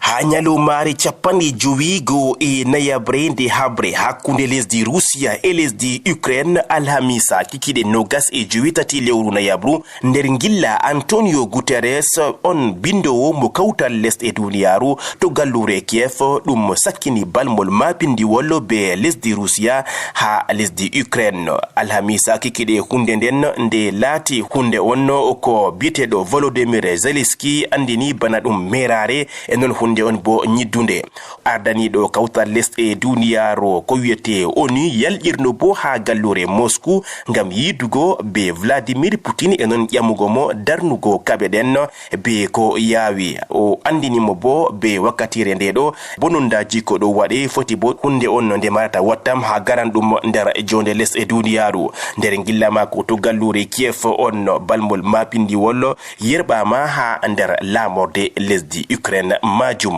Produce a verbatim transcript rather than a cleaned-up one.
Haa ñalawmaare cappanɗe jowi goo e nayaɓre nde haɓre hakkunde lesdi Rusiya e lesdi Ukraine, alhamiisa kikiiɗe noogas e jowi tati lewru nayaɓru, nder ngilla Antonio Guterres, on binndoowo mo kawtal lesɗe duniyaaru to galluure Kiev, ɗum sakkini balmol maapindiwol bee lesdi Rusiya haa lesdi Ukraine. Alhamiisa kikiiɗe huunde nden nde laati huunde on ko biyeteeɗo Volodymyr Zelensky anndini bana ɗum meeraare, e non huunde on boo nyiddunde. Ardaniiɗo kawtal lesɗe duniyaaru ko wiyetee ONU yalɗirno boo haa galluure Moscou ngam yiidugo bee Vladimir Putin e non ƴamugo mo darnugo kaɓe ɗen bee ko yaawi. O anndini mo boo bee wakkatiire nde ɗo bonondaaji ko ɗo waɗe foti boo huunde on nde marata wattam haa garanɗum nder joonde lesɗe duniyaaru. Nder ngilla maako to galluure Kiev on balmol maapindiwol yerɓaama haa nder laamorde lesdi Ukraine maajum.